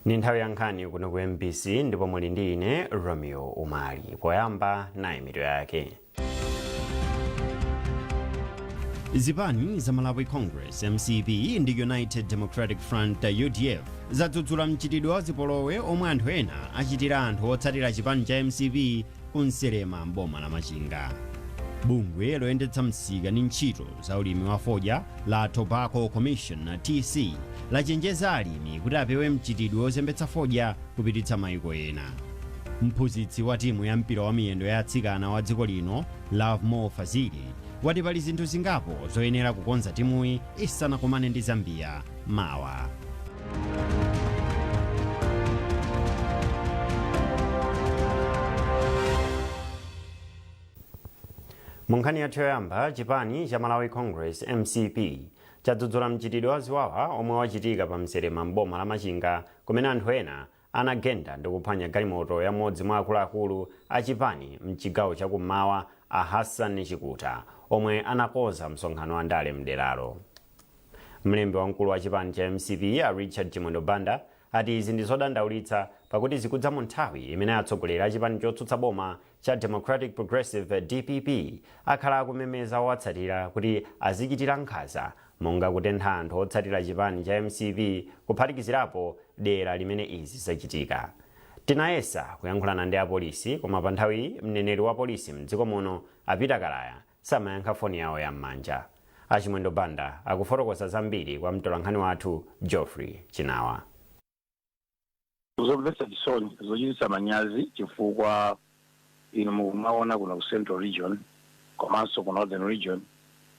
Ndi nthawi ya nkhani kuno ku MBC ndipo muli ndi ine Romeo Umali. Poyamba nayi mitu yake. Zipani za Malawi Congress, MCP, ndi United Democratic Front, UDF, zadzudzula mchitidwe wa zipolowe omwe anthu ena achitira anthu otsatira chipani cha MCP ku Nselema m'boma la Machinga. Bungwe loyendetsa msika ndi ntchito za ulimi wa fodya la Tobacco Commission, TC, lachenjeza alimi kuti apewe mchitidwe wozembetsa fodya kupititsa maiko ena. Mphunzitsi wa timu ya mpira wa miyendo ya atsikana wa dziko lino, Lovemore Fazili, wati pali zinthu zingapo zoyenera kukonza timuyi isanakumane ndi Zambia mawa. Mu nkhani yathu yoyamba, chipani cha Malawi Congress, MCP, chadzudzula mchitidwe wa ziwawa omwe wachitika pa Nselema m'boma la Machinga kumene anthu ena anagenda ndi kuphwanya galimoto ya mmodzi mwa akuluakulu a chipani mchigawo cha kummawa, a Hassan Chikuta, omwe anakonza msonkhano wa ndale mderalo. Mlembi wamkulu wa chipani cha MCP, a Richard Chimwendo Banda, ati izi ndi zodandaulitsa pakuti zikudza mu nthawi imene atsogoleri a chipani chotsutsa boma cha Democratic Progressive, DPP, akhala akumemeza owatsatira kuti azichitira nkhanza monga kutentha anthu otsatira chipani cha MCP kuphatikizirapo dera limene izi zachitika. Tinayesa kuyankhulana ndi apolisi koma pa nthawiyi mneneri wa polisi mdziko muno, a Peter Kalaya, samayankha foni yawo ya m'manja. A Chimwendo Banda akufotokoza zambiri kwa mtolankhani wathu Geoffrey Chinawa. Zomvetsa chisoni, zochititsa manyazi, chifukwa inu mukumaona kuno ku Central Region komanso ku Northern Region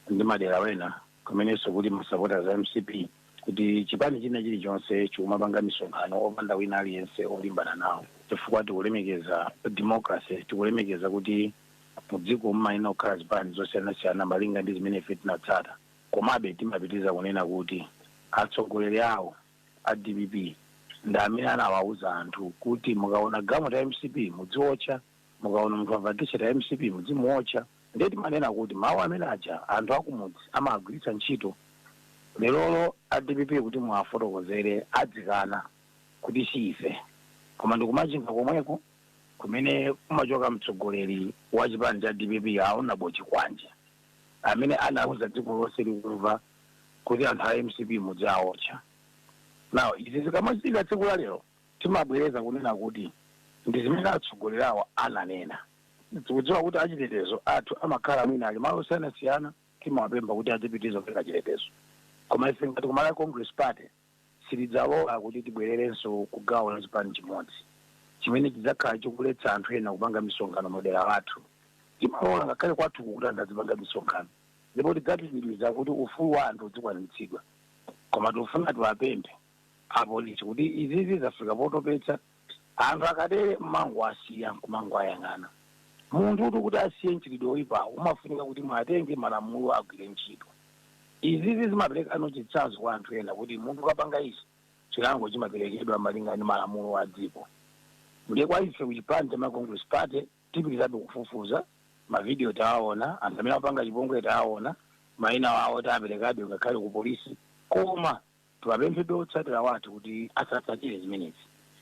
ndi madera wena kumenenso kuli ma supporters a MCP, kuti chipani china chilichonse chikumapanga misonkhano opanda wina aliyense olimbana nawo, chifukwa tikulemekeza democracy, tikulemekeza kuti mudziko mumayenera kukhala zipani zosiyanasiyana malinga ndi zimene ife tinatsata. Komabe timapitiriza kunena kuti atsogoleri awo a DPP ndi amene anawauza anthu kuti mukaona galimoto ya MCP mudziwotcha, mukaona munthu wavala t-shirt ya MCP mudzimuwotcha. Ndiye timanena kuti mawu amene aja anthu akumudzi amagwiritsa ntchito. Lerolo a DPP kuti muwafotokozere adzikana kuti si ife, koma ndikumachinga komweko kumene kumachoka mtsogoleri wa chipani cha DPP, a Honourable Chikwanje, amene anauza dziko lonse likumva kuti anthu a MCP mudziawotcha. Now izi zikamachitika tsiku la lero, timabwereza kunena kuti ndi zimene atsogoleri awo ananena. Tikudziwa kuti achitetezo athu amakhala mwina ali malo osiyanasiyana, timawapempha kuti adzipitiriza kupereka chitetezo, koma ife ngati ku Malawi Congress Party sitidzalola kuti tibwererenso ku gawo la chipani chimodzi chimene chidzakhala chikuletsa anthu ena kupanga misonkhano madera athu. Timalola ngakhale kwathuku kuti anthu adzipanga misonkhano, ndipo tidzapitiriza kuti ufulu wa anthu udzikwanitsidwa. Koma tikufuna tiwapemphe apolisi kuti izizi zafika potopetsa. Anthu akatere mmangowasiya nkumangoayang'ana. Munthu kuti asiye mchitidwe woyipawo umafunika kuti mwatenge malamulo agwire ntchito. Izizi zimaperekano chitsanzo kwa anthu ena kuti munthu ukapanga izi, chilango chimaperekedwa malinga ndi malamulo a dziko. Ndiye kwa ife ku chipani cha Malawi Congress Party tipitirizabe kufufuza. Mavidiyo tawaona, anthu amene akupanga chipongwe tawaona, mayina awo taperekabe ngakhale ku polisi, koma tiwapemphebe otsatira wathu kuti asatsatire zimenezi,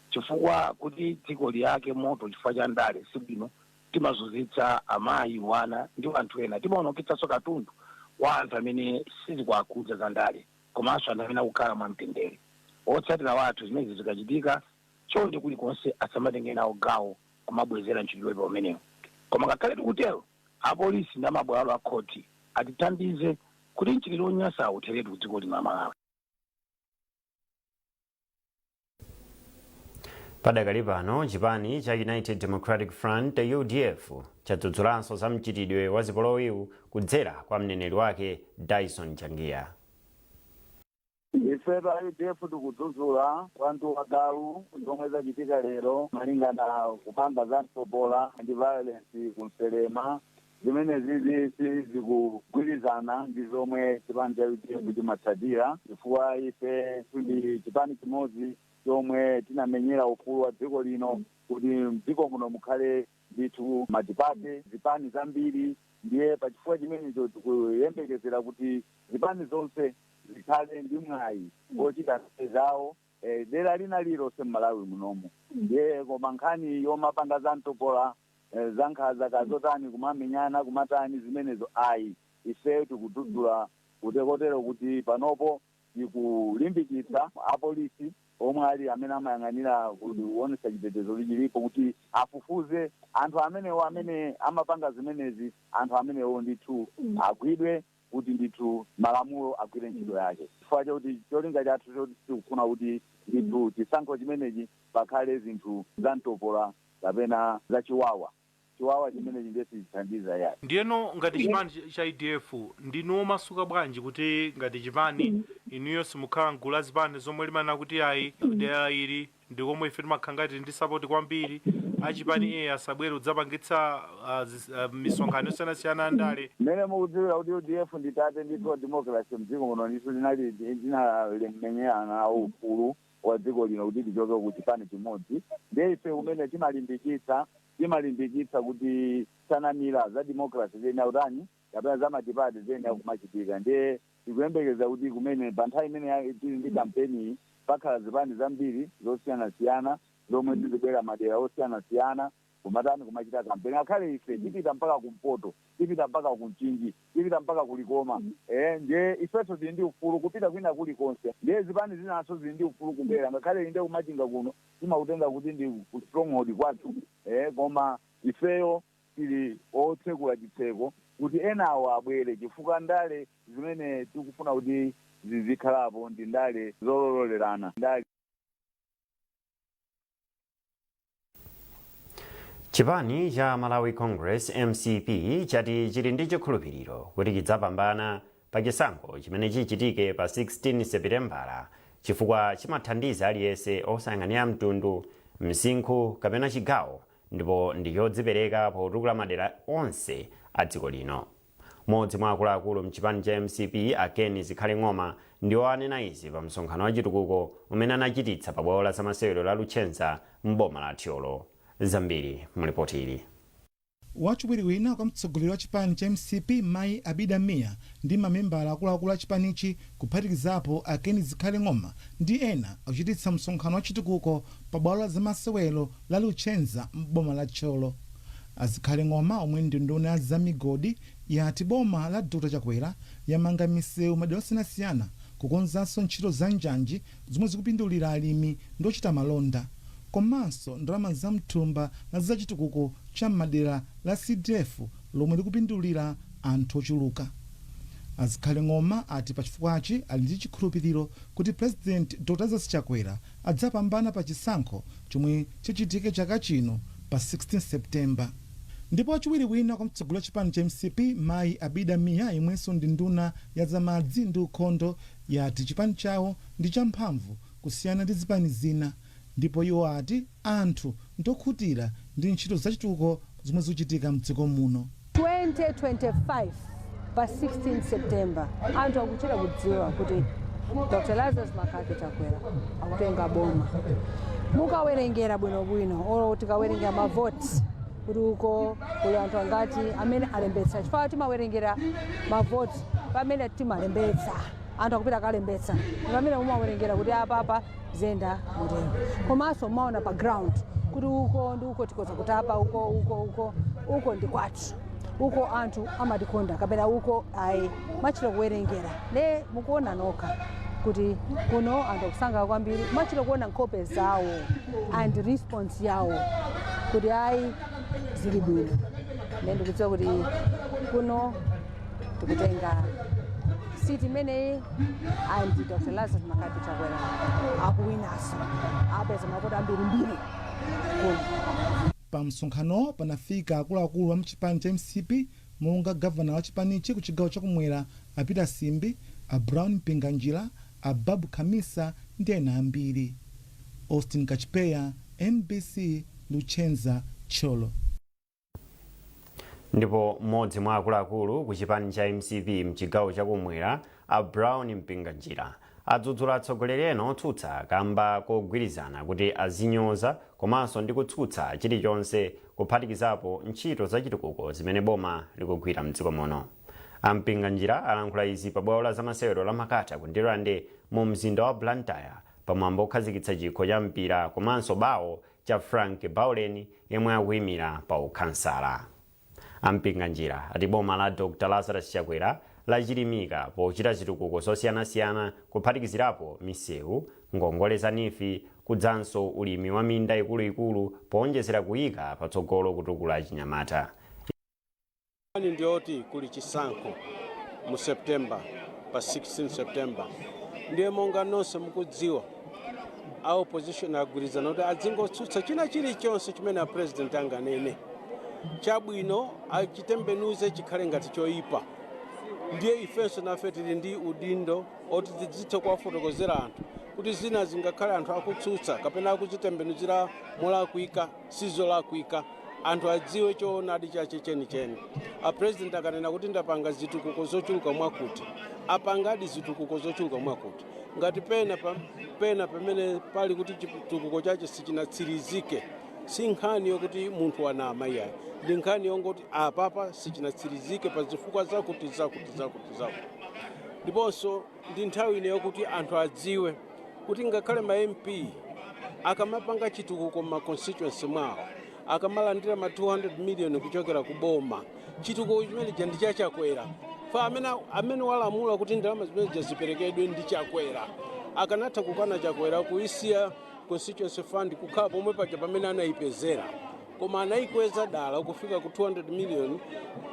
chifukwa kuti dziko liyake moto chifukwa cha ndale sibwino. Timazunzitsa amayi, wana ndi anthu ena, timaonongetsanso katundu wa anthu amene sizikuwakhudza za ndale komanso anthu amene akukhala mwamtendere. Otsatira wathu, zimenezi zikachitika, chonde kulikonse asamatenge nawo gawo kumabwezera mchitidwe umenewu. Koma ngakhale tikutero, apolisi ndi amabwalo a khoti atithandize kuti mchitidwe wonyansawu utheretu ku dziko lino la Malawi. Padakali pano chipani cha United Democratic Front, UDF, chadzudzulanso za mchitidwe wa zipolowewu kudzera kwa mneneri wake, Dyson Changiya. Ife a UDF tikudzudzula kwantu wagalu zomwe zachitika lero malingana kupanga za mtopola ndi violence ku Nselema. Zimenezi sizikugwirizana ndi zomwe chipani cha UDF chimatsatira, chifukwa ife ndi chipani chimodzi chomwe tinamenyera ufulu wa dziko lino kuti mdziko muno mukhale ndithu multiparty, zipani zambiri. Ndiye pachifukwa chimenecho tikuyembekezera kuti zipani zonse zikhale ndi mwayi wochita zawo. dera lina lilonse m'Malawi munomu. Ndiye koma nkhani yomapanga za mtopola, za nkhanza, kazotani, kumamenyana, kumatani, zimenezo ayi. Ifeyo tikudzudzula kutekotero kuti panopo tikulimbikitsa apolisi omwe ali amene amayang'anira kuonesa chitetezo lichilipo kuti afufuze anthu amenewo amene amapanga zimenezi. Anthu amenewo ndithu agwidwe kuti ndithu malamulo agwire ntchito yake, chifukwa chakuti cholinga chathu choti tikufuna kuti ndithu chisankho chimenechi pakhale zinthu za mtopola kapena za chiwawa. Chiwawa chimenechi ndiye sichithandiza yayi. Ndiyeno ngati chipani cha UDF, ndinu omasuka bwanji kuti ngati chipani inuyo simukhala mgulu la zipani zomwe limanena kuti ayi, dera ili ndikomwe ife timakhala ngati ndi support kwambiri, achipani A asabwere kudzapangitsa misonkhano yosiyanasiyana ya ndale? Mmene mukudziwira kuti UDF ndi tate ndithu wa democracy mdziko muno. Ndithu linali tinalemenyera nawo ufulu wa dziko lino kuti tichoke ku chipani chimodzi. Ndiye ife kumene timalimbikitsa kuti sanamira za democracy ziyenera kutani, kapena za multiparty ziyenera kumachitika. Ndiye tikuyembekeza kuti kumene pa nthawi imene tili ndi kampeni pakhala zipani zambiri zosiyanasiyana zomwe zizibwera madera osiyanasiyana kumatani, kumachita kampeni. Ngakhale ife tipita mpaka kumpoto, tipita mpaka kumchinji, tipita mpaka kulikoma. Ndiye ifenso tili ndi ufulu kupita kwina kulikonse. Ndiye zipani zinanso zili ndi ufulu kubwera. Ngakhale inde kumachinga kuno timakutenga kuti ndi ku stronghold kwathu, koma ifeyo tili otsekula chitseko kuti enawo abwere, chifukwa ndale zimene tikufuna kuti zizikhalapo ndi ndale zololerana, ndale. Chipani cha Malawi Congress, MCP, chati chili ndi chikhulupiriro kuti chidzapambana pa chisankho chimene chichitike pa 16 Sepitembala chifukwa chimathandiza aliyense osayang'anira mtundu, msinkhu kapena chigawo, ndipo ndi chodzipereka potukula madera onse a dziko lino. Mmodzi mwa akuluakulu mchipani cha MCP, a Ken Zikhale Ng'oma, ndiwo anena izi pa msonkhano wa chitukuko umene anachititsa pa bwalo la zamasewero la Luchenza m'boma la Thyolo. Zambiri mulipoti ili. Wachiwiri wina kwa mtsogoleri wa chipani cha MCP, Mayi Abida Mia, ndi mamembala akuluakulu a chipanichi, kuphatikizapo a Ken Zikhale Ng'oma ndi ena, akuchititsa msonkhano wa chitukuko pa bwalo la zamasewero la Luchenza m'boma la Thyolo. A Zikhale Ng'oma, omwe ndi nduna ya zamigodi, yati boma la Dr Chakwera yamanga misewu madera osiyanasiyana, kukonzanso ntchito za njanji zomwe zikupindulira alimi ndi ochita malonda, komanso ndalama za mthumba la zachitukuko cha m'madera la CDF lomwe likupindulira anthu ochuluka. A Zikhale Ng'oma ati pachifukwachi ali ndi chikhulupiriro kuti President Dr Lazarus Chakwera adzapambana pa chisankho chomwe chichitike chaka chino pa 16 September. Ndipo wachiwiri wina kwa mtsogoleri wa chipani cha MCP, Mayi Abida Mia, yemwenso ndi nduna ya zamadzi ndi ukhondo, yati chipani chawo ndi champhamvu kusiyana ndi zipani zina, ndipo iwo ati anthu ndokhutira ndi ntchito zachitukuko zomwe zikuchitika mdziko muno. 2025 pa 16 September anthu akuchita kudziwa kuti Dr Lazarus McCarthy Chakwera akutenga boma. Mukawerengera bwinobwino, olo tikawerengera mavoti kuti uko kuli anthu angati amene alembetsa, chifukwa timawerengera mavoti pamene timalembetsa, anthu akupita akalembetsa, pamene mumawerengera kuti apapa zenda mutero. Komanso mumaona pa ground kuti uko ndi uko tikoza kutapa uko, uko, uko, uko ndi kwathu, uko anthu amatikonda kapena uko ayi. Machita kuwerengera ne mukuona nokha kuti kuno anthu akusangalala kwambiri. Machita kuona nkhope zawo and response yawo kuti ayi, zili bwino. Ne ndikudziwa kuti kuno tikutenga seat imeneyi and Dr Lazarus McCarthy Chakwera akuwinaso, apeza mavoti ambirimbiri kuno. Pa msonkhanowo panafika akuluakulu a mchipani cha MCP monga gavana wa chipanichi ku chigawo chakumwera, a Peter Simbi, a Brown Mpinganjira, a Babu Khamisa ndi ena ambiri. Austin Kachipeya, MBC, Luchenza, Thyolo. Ndipo mmodzi mwa akuluakulu ku chipani cha MCP mchigawo chakumwera, a Brown Mpinganjira, adzudzula atsogoleri ena otsutsa kamba kogwirizana kuti azinyoza komanso ndi kutsutsa chilichonse, kuphatikizapo ntchito zachitukuko zimene boma likugwira mdziko muno. A Mpinganjira alankhula izi pa bwalo la zamasewero la Makata ku Ndirande mu mzinda wa Blantyre. Pamwambo okhazikitsa chikho cha mpira komanso bawo cha Frank Baulen yemwe akuyimira pa ukhansala, a Mpinganjira ati boma la Dr Lazarus Chakwera lachilimika pochita zitukuko zosiyanasiyana, kuphatikizirapo misewu, ngongole za NEEF, kudzanso ulimi wa minda ikuluikulu, powonjezera kuyika patsogolo kutukula chinyamata. Nkhani ndiyoti kuli chisankho mu September, pa 16 September. Ndiye monga nonse mukudziwa, a opposition agwirizana kuti adzingotsutsa china chilichonse chimene a president anganene chabwino, achitembenuze chikhale ngati choyipa. Ndiye ifenso nafe tili ndi udindo oti tidzithe kuwafotokozera anthu kuti zina zingakhale anthu akutsutsa kapena akuzitembenuzira molakwika, sizolakwika. Anthu adziwe choonadi chache chenicheni. A president akanena kuti ndapanga zitukuko zochuluka mwakuti, apangadi zitukuko zochuluka mwakuti. Ngati pena pamene pali kuti chitukuko chache sichinatsirizike, si nkhani yokuti munthu wanama iyayi, ndi nkhani yongoti apapa sichinatsirizike pa zifukwa zakuti, zakuti, zakuti, zakuti. Ndiponso ndi nthawi ino yokuti anthu adziwe kuti ngakhale ma MP akamapanga chitukuko ma constituency mwawo, akamalandira ma 200 million kuchokera ku boma, chitukuko chimeneja ndi chaChakwera. Fa amene walamula kuti ndalama zimeneja ziperekedwe ndi Chakwera. Akanatha kukana Chakwera kuisiya constituency fund kukhala pomwe paja pamene anayipezera, koma anayikweza dala kufika ku 200 million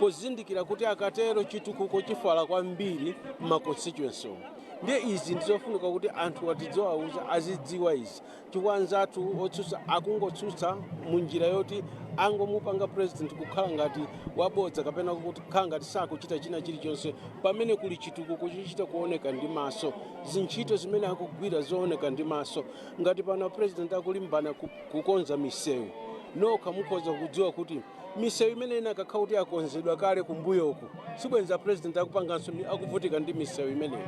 pozindikira kuti akatero chitukuko chifala kwambiri ma constituency omwe. Ndiye izi ndizofunika kuti anthu atidziwauza, azidziwa izi, chifukwa anzathu otsutsa akungotsutsa munjira yoti angomupanga president kukhala ngati wabodza kapena kukhala ngati sakuchita china chilichonse, pamene kuli chitukuko chochita kuoneka ndi maso, zintchito zimene akugwira zooneka ndi maso. Ngati pano president akulimbana kukonza misewu, nokha mukhoza kudziwa kuti misewu imene inakakhala kuti akonzedwa kale kumbuyoku, sibwenza president akupanganso akuvutika ndi misewu imeneyi.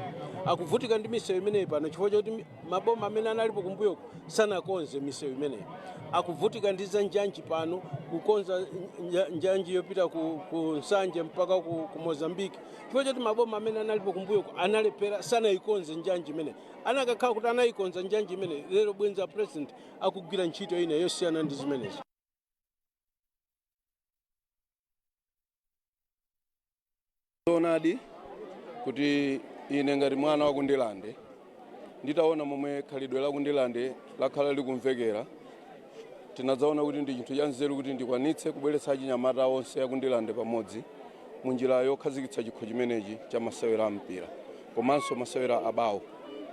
Akuvutika ndi misewu imeneyi pano chifukwa choti maboma amene analipo kumbuyoku sanakonze misewu imeneyi. Akuvutika ndi za njanji pano, kukonza njanji yopita ku Nsanje mpaka ku Mozambique, chifukwa choti maboma amene analipo kumbuyoku analephera, sanayikonze njanji imeneyi. Anakakhala kuti anayikonza njanji imeneyi, lero bwenza president akugwira ntchito ina yosiyana ndi zimenezo. Zoonadi kuti ine ngati mwana wa kuNdilande, nditaona momwe khalidwe la kuNdilande lakhala likumvekera, tinadzaona kuti ndi chinthu cha nzeru kuti ndikwanitse kubweretsa achinyamata onse akuNdilande pamodzi mu njira yokhazikitsa chikho chimenechi cha masewera a mpira komanso masewera abawo,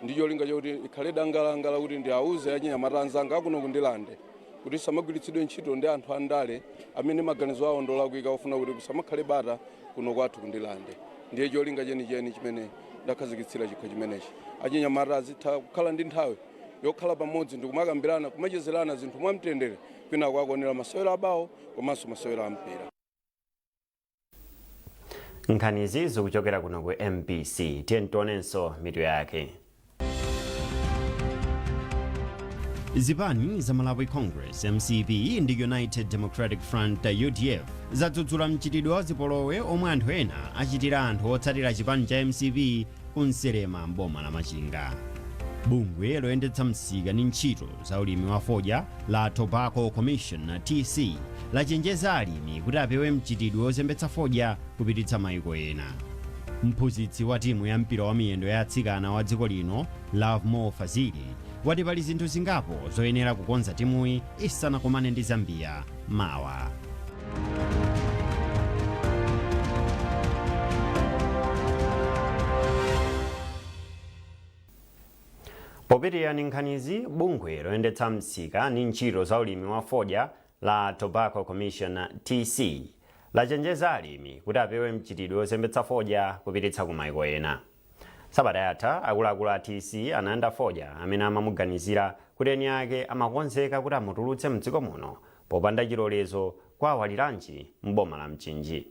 ndi cholinga chakuti ikhale dangalangala kuti ndiauze achinyamata anzanga akuno kuNdilande kuti samagwiritsidwe ntchito ndi anthu andale amene maganizo awo ndolakwika, ofuna kuti kusamakhale bata kuno kwathu kuNdilande. Ndiye cholinga chenicheni chimene ndakhazikitsira chikho chimenechi, achinyamata azitha kukhala ndi nthawi yokhala pamodzi ndi kumakambirana, kumachezerana zinthu mwamtendere, kwina kwakuonera masewera abawo komanso masewera ampira. Nkhanizi zikuchokera kuno ku MBC. Tiye tionenso mitu yake. Zipani za Malawi Congress, MCP, ndi United Democratic Front, UDF, zadzudzula mchitidwe wa zipolowe omwe anthu ena achitira anthu otsatira chipani cha MCP ku Nselema mboma la Machinga. Bungwe loyendetsa msika ndi ntchito za ulimi wa fodya la Tobacco Commission, TC, lachenjeza alimi kuti apewe mchitidwe wozembetsa fodya kupititsa maiko ena. Mphunzitsi wa timu ya mpira wa miyendo ya atsikana wa dziko lino, Lovemore Fazili, wati pali zinthu zingapo zoyenera kukonza timuyi isanakumane ndi Zambia mawa. Popitirira ndi nkhanizi, bungwe loyendetsa msika ndi ntchito za ulimi wa fodya la Tobacco Commission, TC, lachenjeza alimi kuti apewe mchitidwe wozembetsa fodya kupititsa ku maiko ena. Sabata yatha akuluakulu a TC analanda fodya amene amamuganizira kuti eni ake amakonzeka kuti amutulutse mdziko muno popanda chilolezo kwa Waliranji mboma la Mchinji.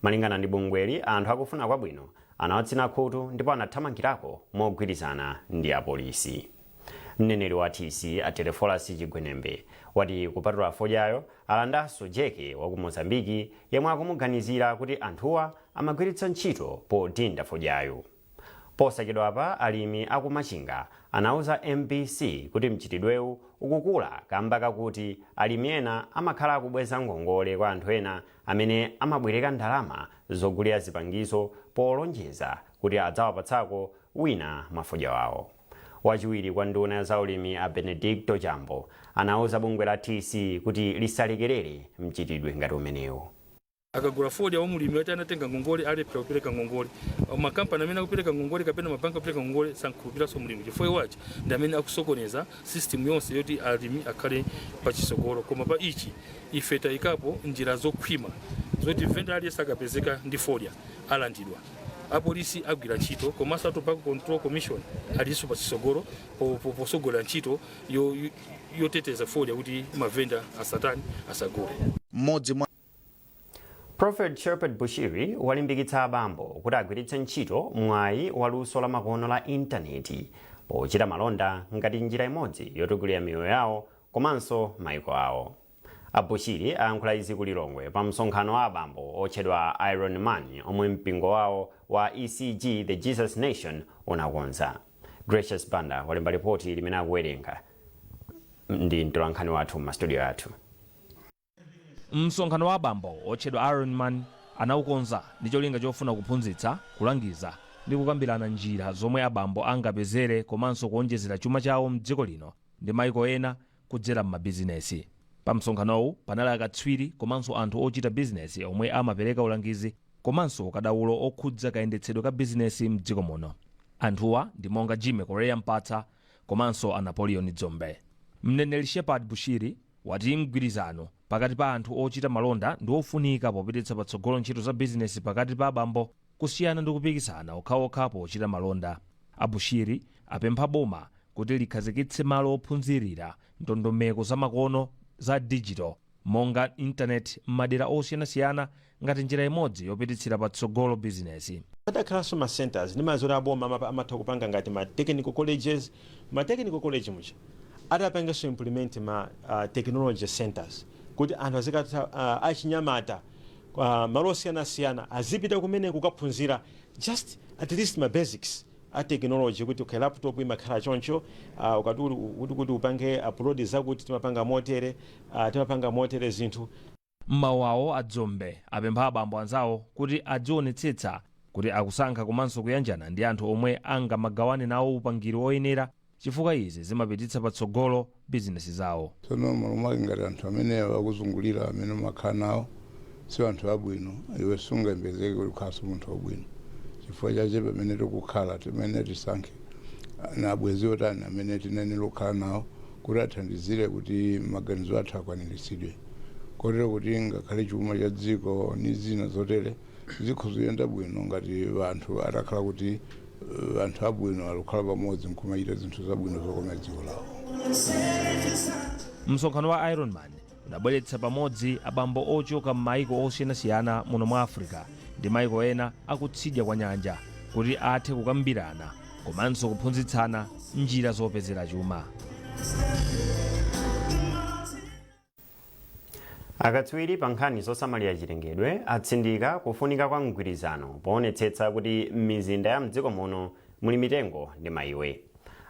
Malingana ndi bungweli, anthu akufuna kwabwino anawatsina khutu ndipo anathamangirako mogwirizana ndi apolisi. Mneneri wa TC a Teleforasi Chigwenembe wati kupatula fodyayo, alandanso jeke wa ku Mozambiki yemwe akumuganizira kuti anthuwa amagwiritsa ntchito podinda fodyayo. Posachedwapa alimi akumachinga anauza MBC kuti mchitidwewu ukukula kamba kakuti alimi ena amakhala akubweza ngongole kwa anthu ena amene amabwereka ndalama zogulira zipangizo polonjeza kuti adzawapatsako wina mafodya wawo. Wachiwiri kwa nduna ya zaulimi a Benedicto Chambo anauza bungwe la TC kuti lisalekerere mchitidwe ngati umenewu. Akagula fodya wa mulimi wati anatenga ngongole, alephera kupereka ngongole. Makampani amene akupereka ngongole kapena mabanki akupereka ngongole sankhulupiranso mulimi, chifukwa iwachi ndi amene akusokoneza system yonse yoti alimi akhale pachisogolo. Koma pa ichi ife tayikapo njira zokhwima zoti venda aliyense akapezeka ndi fodya alandidwa. Apolisi agwira ntchito, komanso a Tobacco Control Commission alinso pachisogolo posogolera ntchito yoteteza fodya kuti mavenda asatani, asagule. Mmodzi mwa Prophet Shepherd Bushiri walimbikitsa abambo kuti agwiritse ntchito mwayi wa luso la makono la intaneti pochita malonda ngati njira imodzi yotukulira miyoyo yawo komanso maiko awo. Abushiri ayankhula izi ku Lilongwe pa msonkhano wa abambo otchedwa Iron Man omwe mpingo wawo wa ECG The Jesus Nation unakonza. Gracious Banda walemba ripoti limene akuwerenga ndi mtolankhani wathu m'mastudio athu. Msonkhano wa abambo otchedwa Iron Man anawukonza ndi cholinga chofuna kuphunzitsa, kulangiza ndi kukambirana njira zomwe abambo angapezere komanso kuonjezera chuma chawo mdziko lino ndi maiko ena kudzera m'mabizinesi. Pa msonkhanowu panali akatswiri komanso anthu ochita bizinesi omwe amapereka ulangizi komanso ukadaulo okhudza kayendetsedwe ka bizinesi mdziko muno. Anthuwa ndi monga Jimmy Korea Mpatsa komanso a Napoleon Dzombe. Mneneri Shepherd Bushiri wati mgwirizano pakati pa anthu ochita malonda ndi ofunika popititsa patsogolo ntchito za bizinesi pakati pa abambo, kusiyana ndi kupikisana okhaokha pochita malonda. Abushiri apempha boma kuti likhazikitse malo ophunzirira ndondomeko zamakono za digital monga intaneti m'madera osiyanasiyana ngati njira imodzi yopititsira patsogolo bizinesi. Patakhalanso ma centers ndi mazoti aboma amatha kupanga ngati ma technical colleges, ma technical college muja atapangenso implement ma technology centers kuti anthu azikatha, achinyamata malo osiyanasiyana azipita kumene kukaphunzira just at least ma basics a technology, kuti okay, laptop imakhala choncho, ukati kuti upange upload zakuti timapanga motere, timapanga motere zinthu. Mmawu awo, Adzombe apempha abambo anzawo kuti adzionetsetsa kuti akusankha komanso kuyanjana ndi anthu omwe angamagawane nawo upangiri oyenera, chifukwa izi zimapititsa patsogolo bizinesi zawo. Tsono malo mwake ngati anthu amene akuzungulira, amene umakhala nawo si anthu abwino, iwe sungayembezeke kuti ukhalanso munthu wabwino. Chifukwa chache pamene tikukhala timene tisankhe na abwenzi otani amene tinenera kukhala nawo kuti athandizire kuti maganizo athu akwaniritsidwe, kotero kuti ngakhale chuma cha dziko ni zina zotere zikhoza kuyenda bwino ngati anthu atakhala kuti anthu abwino alikukhala pamodzi nkumachita zinthu zabwino zokomera dziko lawo. Msonkhano wa Iron Man unabweretsa pamodzi abambo ochoka m'maiko osiyanasiyana muno mwa Africa ndi maiko ena akutsidya kwa nyanja kuti athe kukambirana komanso kuphunzitsana njira zopezera chuma. Akatswiri pa nkhani zosamalira chilengedwe atsindika kufunika kwa mgwirizano poonetsetsa kuti m'mizinda ya mdziko muno muli mitengo ndi maiwe.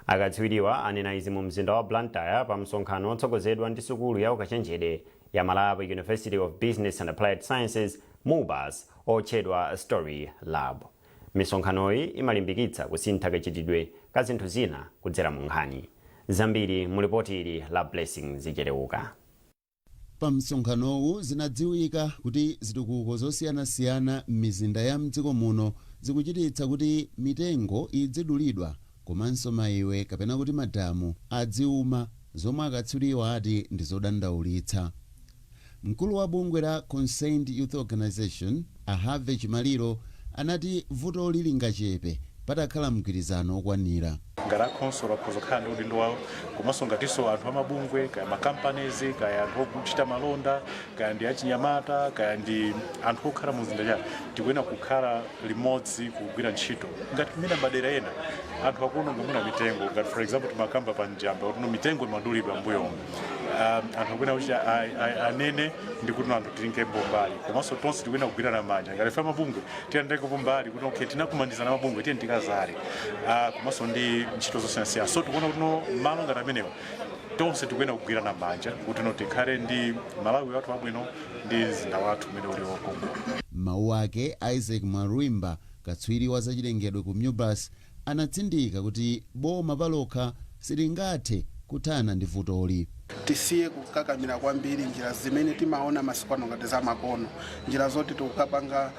Akatswiriwa anena izi mu mzinda wa Blantyre pa msonkhano wotsogozedwa ndi sukulu ya ukachenjede ya Malawi University of Business and Applied Sciences, MUBAS, otchedwa Story Lab. Misonkhanoyi imalimbikitsa kusintha kachitidwe ka zinthu zina kudzera mu nkhani. Zambiri mu lipoti ili la Blessing Zichereuka. Pa msonkhanowu zinadziwika kuti zitukuko zosiyanasiyana m'mizinda ya mdziko muno zikuchititsa kuti mitengo idzidulidwa komanso maiwe kapena kuti madamu adziuma, zomwe akatswiriwa ati ndi zodandaulitsa. Mkulu wa bungwe la Concerned Youth Organization, a Harvey Chimaliro, anati vutoli lingachepe patakhala mgwirizano okwanira. Ngati akhonsolo akhoza kukhala ndi udindo wawo, komanso ngatinso anthu amabungwe, kaya ma companies, kaya anthu ochita malonda, kaya ndi achinyamata, kaya ndi anthu okhala mu mzinda chake, tikuyenera kukhala limodzi kugwira ntchito. Ngati mmene madera ena Anthu akuononga muna mitengo, ngati for example timakamba pa Njamba kuti no mitengo imadulidwa mbuyomu. Anthu akwena kuti anene ndi kuti no anthu tilingepo mbali, komanso tonse tikuyenera kugwirana manja. Ngati ife mabungwe tiyandekepo mbali kuti okay, tinakumandizana mabungwe, tiye tikazale, komanso ndi ntchito zosiyanasiyana. So tikuona kuti no malo ngati amenewa tonse tikuyenera kugwirana manja kuti no tikhale ndi Malawi wathu wabwino ndi mzinda wathu umene uli wokongola. Mawu ake, Isaac Marwimba, katswiri wa zachilengedwe ku MUBAS, anatsindika kuti boma palokha silingathe kuthana ndi vutoli. Tisiye kukakamira kwambiri njira zimene timaona masiku ano ngati zamakono, njira zoti tikukapanga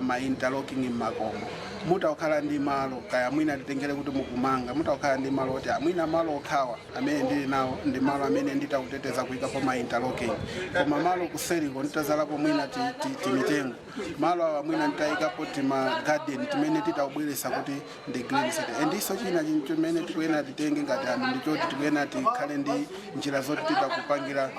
ma interlocking m'makomo. Mutakhala ndi malo, kaya mwina titengere kuti mukumanga, mutakhala ndi malo oti amwina malo okhawa amene ndili nawo ndi malo amene nditakuteteza kuyikapo ma interlocking, koma malo kuseriko nditazalapo mwina timitengo, malo awa mwina nditayikapo tima garden timene titakubweresa kuti ndi green city. Endiso china chinthu chimene tikuyenera titenge ngati anthu ndichoti tikuyenera tikhale ndi njira zoti titakupangira,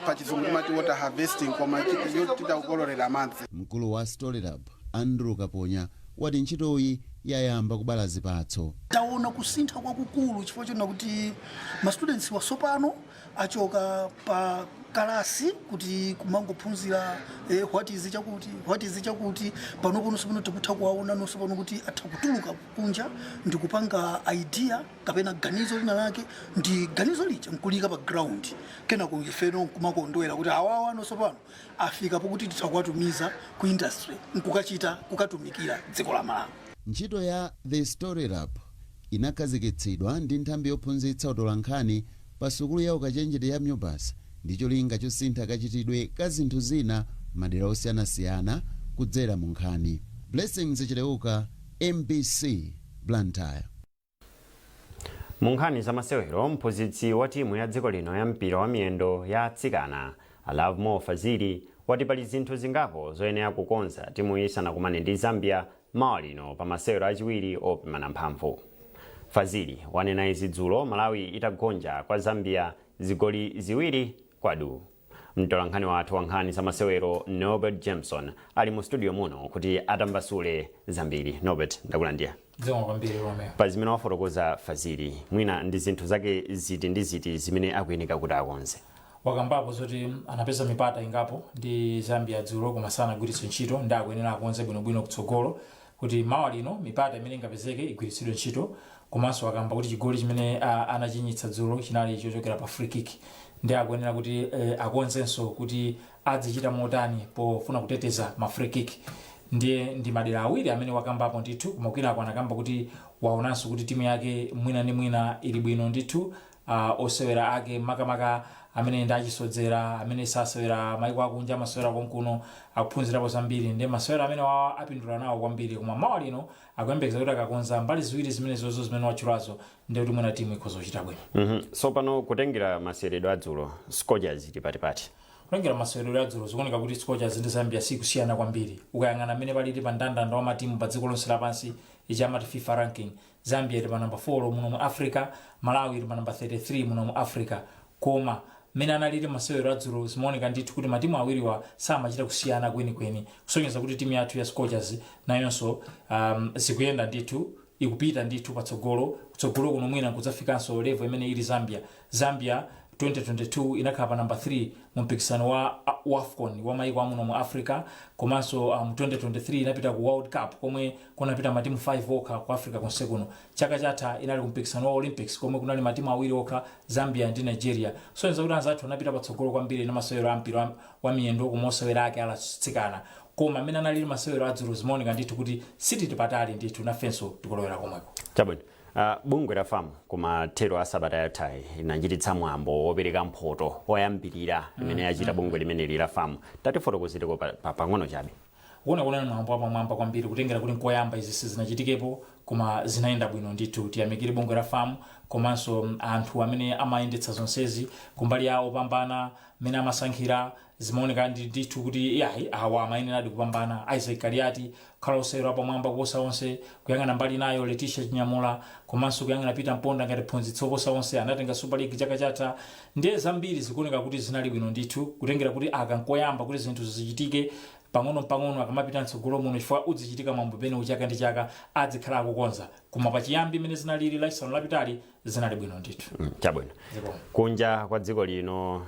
pachizungu timati water harvesting, koma yoti titakukololera madzi. Mkulu wa Story Lab, Andrew Kaponya, wati ntchitoyi yayamba kubala zipatso. Taona kusintha kwakukulu chifukwa chona kuti ma students wasopano achoka pa kalasi kuti kumangophunzira what is chakuti, what is chakuti. Panopo pano tikutha kuwaona nonso pano kuti atha kutuluka kunja ndi kupanga idea kapena ganizo lina lake, ndi ganizo lija nkulika pa ground, kenako ifeno nkumakondwera kuti awawa nonso pano afika pokuti titha kuwatumiza ku industry nkukachita kukatumikira dziko la Malawi. Ntchito ya The Story Lab inakhazikitsidwa ndi nthambi yophunzitsa utolankhani pa sukulu ya ukachenjede ya MUBAS ndi cholinga chosintha kachitidwe ka zinthu zina madera osiyanasiyana kudzera mu nkhani. Blessings Chileuka, MBC, Blantyre. Mu nkhani za masewero, mphunzitsi wa timu ya dziko lino ya mpira wa miyendo ya atsikana, Lovemore Fazili, wati pali zinthu zingapo zoyenera kukonza timu isanakumane ndi Zambia mawa lino pa masewero achiwiri opimana mphamvu. Fazili wanena izi dzulo Malawi itagonja kwa Zambia zigoli 2-2. Mtolankhani wathu wa nkhani za masewero, Norbert Jameson, ali mu studio muno kuti atambasule zambiri. Norbert, ndakulandira. Zikomo kwambiri, Romeo. Pa zimene wafotokoza Fazili, mwina ndi zinthu zake ziti ndi ziti zimene akuyeneka kuti akonze? Wakambapo zoti anapeza mipata ingapo ndi Zambia dzulo koma sanagwiritse ntchito, ndi akuyenera akonze bwinobwino kutsogolo kuti mawa lino mipata imene ingapezeke igwiritsidwe ntchito. Komanso akamba kuti chigoli chimene anachinyitsa dzulo chinali chochokera pa free kick, ndi akuyenera kuti akonzenso kuti adzichita motani pofuna kuteteza ma free kick. Ndiye ndi madera awiri amene wakambapo ndithu. Koma kwinako anakamba kuti waonanso kuti timu yake mwina ndi mwina ili bwino ndithu, osewera ake makamaka amene ndi achisodzera, amene sasewera maiko akunja, amasewera konkuno, akuphunzirapo zambiri, ndi masewera amene wawa apindula nawo kwambiri. Koma mawa lino akuyembekeza kuti akakonza mbali ziwiri zimenezozo zimene watchulazo, ndi kuti mwina timu ikhoza kuchita bwino. So pano, kutengera maseweredwe adzulo, Scorchers ili patipati? Kutengera maseweredwe adzulo, zikuoneka kuti Scorchers ndi Zambia sikusiyana kwambiri. Ukayang'ana mmene palili pa mndandanda wa matimu pa dziko lonse lapansi, ichi amati FIFA ranking, Zambia ili pa namba 4 muno mu Africa, Malawi ili pa namba 33 muno mu Africa. Koma mmene analili masewero adzulo, zimaoneka ndithu kuti matimu awiriwa samachita kusiyana kwenikweni, kusonyeza kuti timu yathu ya Scorchers nayonso zikuyenda ndithu, ikupita ndithu patsogolo. Kutsogolo kuno mwina kudzafikanso level imene ili Zambia. Zambia 2022 inakhala pa namba 3 mu mpikisano wa WAFCON wa maiko amuno mu Africa, komanso 2023 inapita ku World Cup komwe kunapita matimu 5 okha ku Africa konse kuno. Chaka chatha inali ku mpikisano wa Olympics komwe kunali matimu awiri okha, Zambia ndi Nigeria. Kusonyeza kuti anzathu anapita patsogolo kwambiri na masewero a mpira wa miyendo komwe osewera ake alatsikana. Koma amene analili masewero adzulo, zimaoneka ndithu kuti sitili patali ndithu, nafenso tikulowera komweko. Chabwino. Bungwe la FAM kumathero a sabata yathayi linachititsa mwambo wopereka mphoto oyambirira imene yachita bungwe limeneli la FAM. Tatifotokozereko pang'ono chabe. Kuona kunali mwambo wapamwamba kwambiri, kutengera kuti nkoyamba, izi sizinachitikepo, koma zinayenda bwino ndithu. Tiyamikire bungwe la FAM komanso anthu amene amayendetsa zonsezi. Kumbali yawo pambana mmene amasankhira, zimaoneka ndithu kuti yayi, awa amayeneradi kupambana. Isaac Kaliati kukhala osewera pamwamba kuposa onse, kuyang'ana mbali nayo Leticia Chinyamula, komanso kuyang'ana Peter Mponda ngati phunzitsi oposa onse, anatenga Super League chaka chatha. Ndiye zambiri zikuoneka kuti zinali bwino ndithu, kutengera kuti aka nkoyamba kuti zinthu zichitike. Pang'ono-pang'ono akamapita mtsogolo muno, chifukwa udzichitika mwambo pene chaka ndi chaka, adzikhala akukonza. Koma pachiyambi imene zinalili Lachisanu lapitali zinali bwino ndithu. Chabwino. Zikomo. Kunja kwa dziko lino,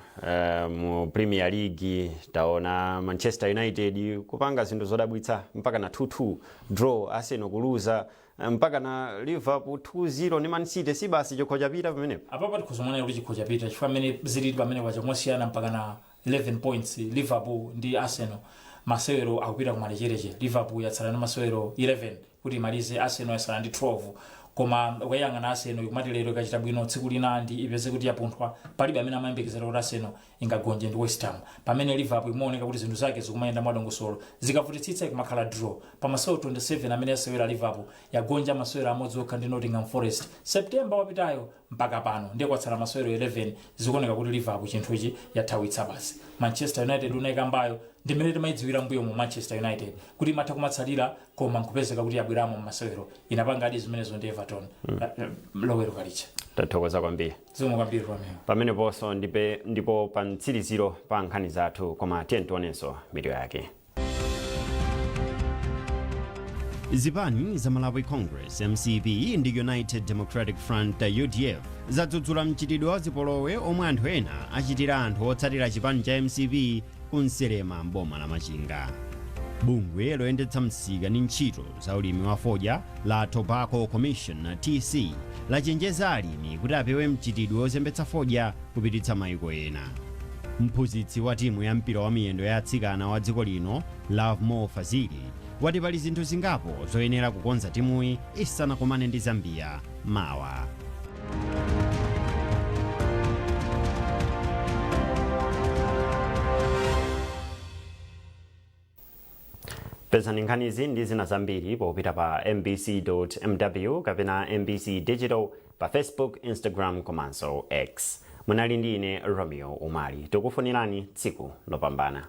mu Premier League taona Manchester United kupanga zinthu zodabwitsa, mpaka na 2-2 draw, Arsenal kuluza, mpaka na Liverpool 2-0 ndi Man City. Si basi chikho chapita pamenepo? Apapa tikhuzomanena kuti chikho chapita, chifukwa amene zilili pamene pacha kumosiyana mpaka na 11 points Liverpool ndi Arsenal. Masewero akupita kumalechereche. Liverpool yatsala ndi masewero 11 kuti imalize, Arsenal yatsala ndi 12. Koma ukayang'ana Arsenal ikumati lero ikachita bwino, tsiku lina ndi ipeze kuti yapunthwa. Palibe amene amayembekezera kuti Arsenal ingagonje ndi West Ham, pamene Liverpool imaoneka kuti zinthu zake zikumayenda mwadongosolo. Zikavutitsitsa ikumakhala draw. Pa masewero 27 amene yasewera Liverpool, yagonja masewero amodzi okha ndi Nottingham Forest September wapitayo mpaka pano. Ndiye kwatsala masewero 11, zikuoneka kuti Liverpool chinthuchi yathawitsa basi. Manchester United unayikambayo, ndimene timayidziwira mbuyo mu Manchester United kuti imatha kumatsalira koma nkupezeka kuti yabweramo mmasewero. Inapangadi zimenezo ndi Everton Loweruka lija. Tathokoza kwambiri. Zikomo kwambiri, Romeo. Pameneponso ndipo pa mtsiriziro pa nkhani zathu, koma tiye tionenso mitu yake. Zipani za Malawi Congress, MCP, ndi United Democratic Front, UDF, zadzudzula mchitidwe wa zipolowe omwe anthu ena achitira anthu otsatira chipani cha MCP ku Nselema mboma la Machinga. Bungwe loyendetsa msika ndi ntchito za ulimi wa fodya la Tobacco Commission, TC, lachenjeza alimi kuti apewe mchitidwe wozembetsa fodya kupititsa mayiko ena. Mphunzitsi wa timu ya mpira wa miyendo ya atsikana wa dziko lino, Lovemore Fazili, wati pali zinthu zingapo zoyenera kukonza timuyi isanakumane ndi Zambia mawa. Pezani nkhanizi ndi zina zambiri popita pa mbc.mw kapena MBC Digital pa Facebook, Instagram komanso X. Munali ndi ine Romeo Umali. Tikufunirani tsiku lopambana.